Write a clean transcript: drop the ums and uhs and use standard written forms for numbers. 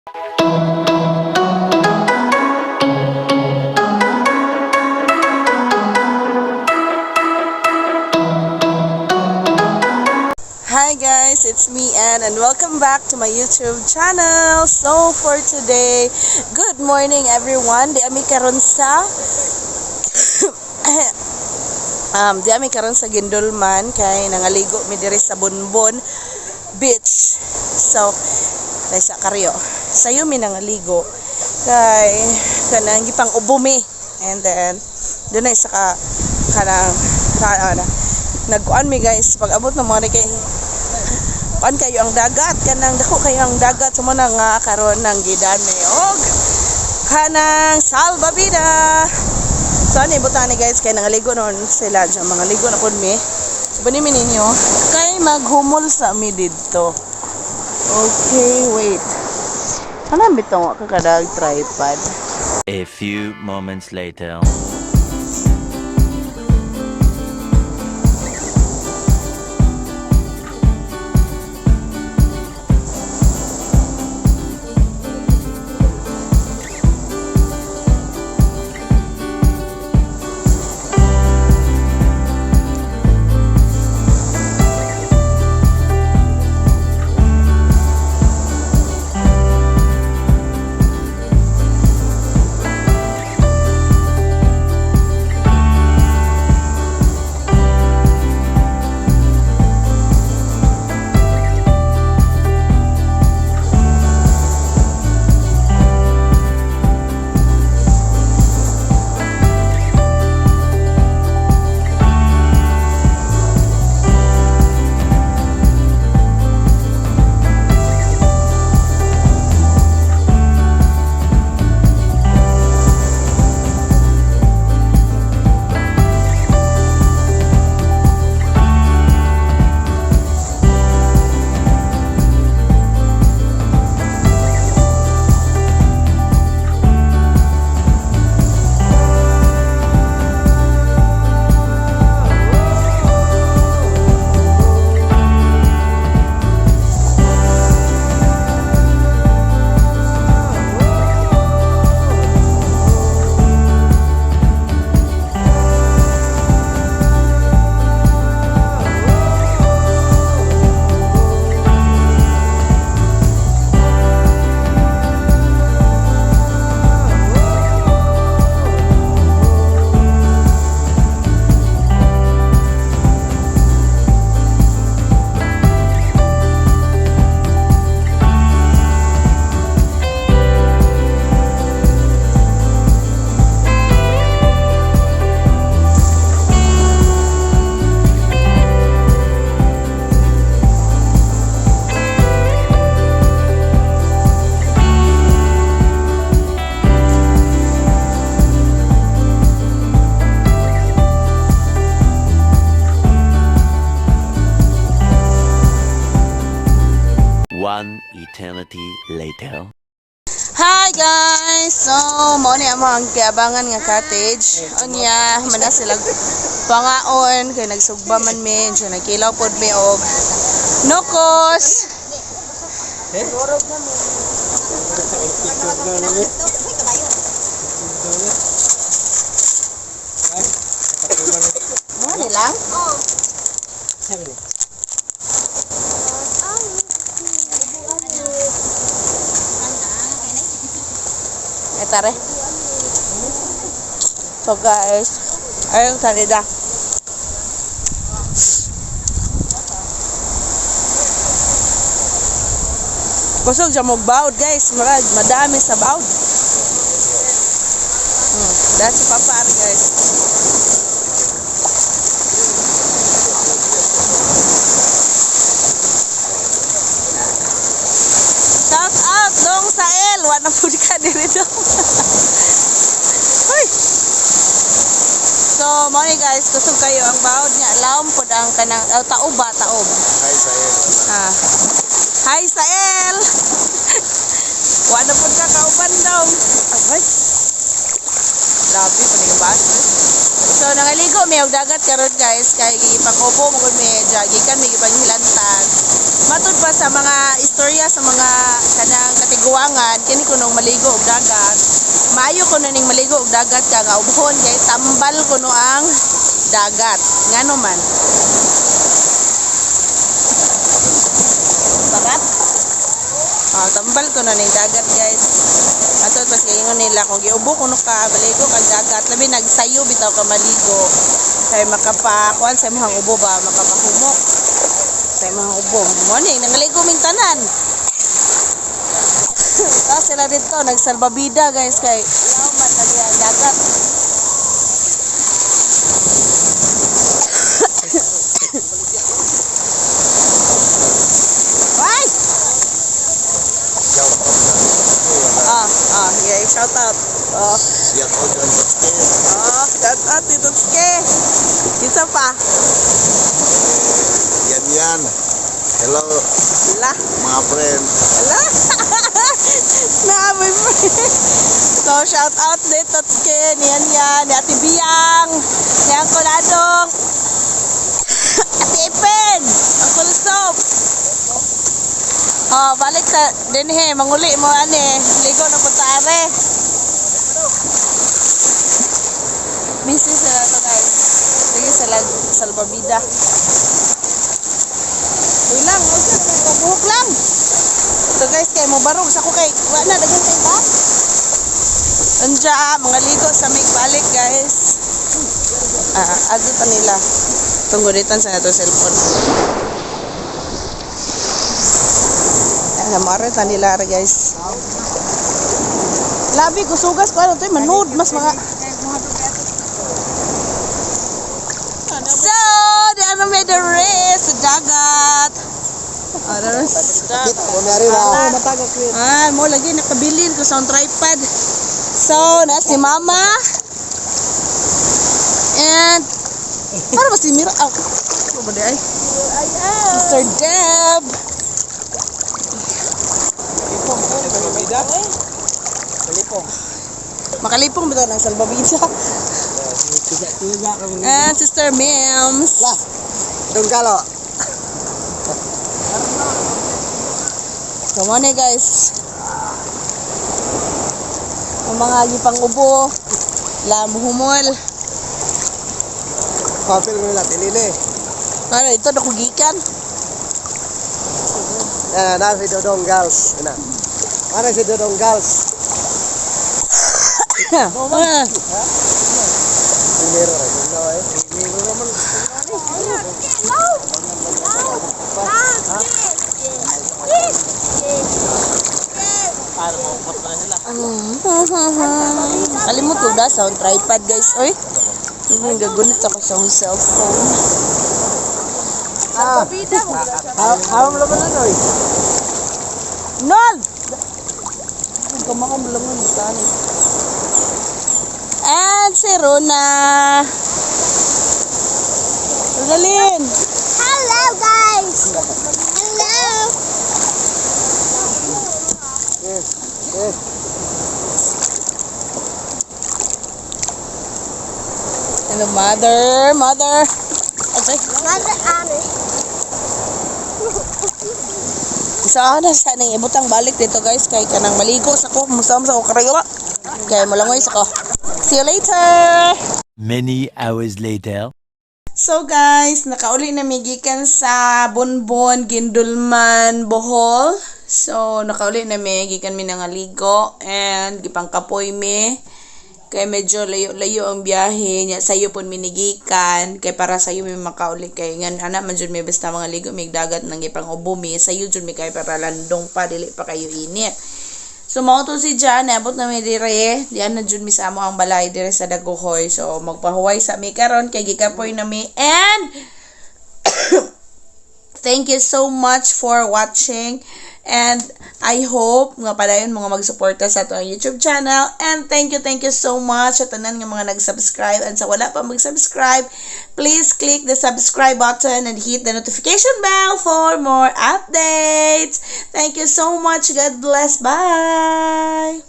Hi guys, it's me Ann and welcome back to my YouTube channel. So for today, good morning everyone. Di ami karon sa Guindulman kay nangaligo mi diri sa Bonbon Beach. So sa karyo. Sayo mi nangaligo kay kanang gipang ubo mi. And then dunay sa ka kanang ka, nagkuan mi guys, pag abot ng mga kay kuan kayo ang dagat, kanang dako kayo ang dagat, so mo na nga karon nang gidan mi og kanang salbabida. So ani butan ni guys kay nangaligo noon sila dyan, mga ligo na pud mi. So bani mi ninyo kay maghumol sa mi didto. Okay, wait. Ano bitong ka kadag tripod? A few moments later. One eternity later. Hi guys! So, mao ni amo ang giabangan nga cottage. Unya, man na sila pangaon kay nagsugba man mi, siya nagkilaw pod mi og nokos. Mo ni lang? Etare. So guys, ayun salida. Kusog siya mo bawd guys, marag madami sa bawd. That's si Papa Ari, guys. Shout out dong Sael, wa na pud ka diri dong. Hoy. So, mo ni guys, kusog kayo ang bawd niya. Lawom pod ang kanang oh, taob ba, taob. Hi, Sael. Ah. Hi Sael. Wa na pud ka kauban dong. Ay. Grabe pa ni bas. So nangaligo mi og dagat karon, guys, kay gipang-ubo mo gud mi dya, gikan mi gipanghilantan. Matud pa sa mga istorya sa mga kanang katiguangan, kini kunong maligo og dagat. Maayo kuno ning maligo og dagat ka nga ubhon kay tambal kuno ang dagat. Ngano man? Barat? Ah, tambal kuno ning dagat, guys. Ato pas ingon nila kung giubo kuno ka, maligo kag dagat, labi nagsayo bitaw ka maligo. Kay makapa kuan sa imong ubo ba, makapahumok sa imong ubo. Mo ni nangaligo ming tanan. Tapos sila dito nagsalbabida, guys, kay law man lagi ang dagat. Ay! Ah, yeah, shout out. Oh. Shout out on Totske. Oh, shout out ni Totske. Isa pa. Yan yan. Hello, La, mga friend. la. Na, my friend. So, shout out ni Totske, ni Yan Yan, ni Ate Biang, ni Uncle Adong, Ate Ipen, Uncle Soap. Oh, balik ta dinhe, manguli mo ani, ligo na punta are. Busy sila to, guys. Sige sila salbabida. Uy lang, usa na buhok lang. Ito, guys, kay mo barog sa ko kay wa na daghan kay ba. Anja, mga ligo sa mig balik, guys. Ah, adto pa nila. Tungguritan sa nato cellphone. Ah, mare ta nila ra, guys. Labi kusugas ko ano to manood mas mga. So, di ano may the sa dagat. Ah, ah, mo lagi nakabilin ko sa tripod. So, na si Mama. And para ba si Mira? Oh, ano ba di ay? Mr. Deb. Salbabida? Kalipong. Makalipong ba ng salbabida? And Sister Mims. Dunggalo. Come on eh, guys. Ang mga gipang ubo, lamuhumol. Papel ko nila, tilili. Ano, ito nakugikan. Na, na si Dodong Gals. Na. Ano si Dodong Gals? Ah, Primero rin. Ano eh? Primero naman. Kalimot ko da sa akong tripod, guys. Oy. Hindi gagunit ako sa akong cellphone. Ah, how mo naman ano eh? Nol! Ang kamakam lang ang saan eh. And si Rona. Rosalyn! Hello, guys! Hello! Yes. Hello, mother. Mother. Okay. Mother Annie. Isa na sa nang ibutang balik dito, guys, kay kanang maligo sa ko, musam sa ko karayo. Kay molangoy sa ko. See you later. Many hours later. So guys, nakauli na mi gikan sa Bonbon, Guindulman, Bohol. So nakauli na mi gikan mi nangaligo and gipangkapoy mi. Kay medyo layo-layo ang biyahe nya, sayo pud mi nigikan kay para sayo mi makauli, kay ngan ana man jud mi basta mga ligo mig dagat nang gipang-ubo mi, sayo jud mi kay para landong pa, dili pa kayo init. So mao to si Jan, naabot na mi dire, diyan na jud mi sa amo ang balay dire sa Dagohoy. So magpahuway sa mi karon kay gikapoy na mi and thank you so much for watching and I hope nga padayon mga magsuporta sa atong YouTube channel and thank you so much sa tanan nga mga nag-subscribe, and sa wala pa mag-subscribe, please click the subscribe button and hit the notification bell for more updates. Thank you so much. God bless. Bye.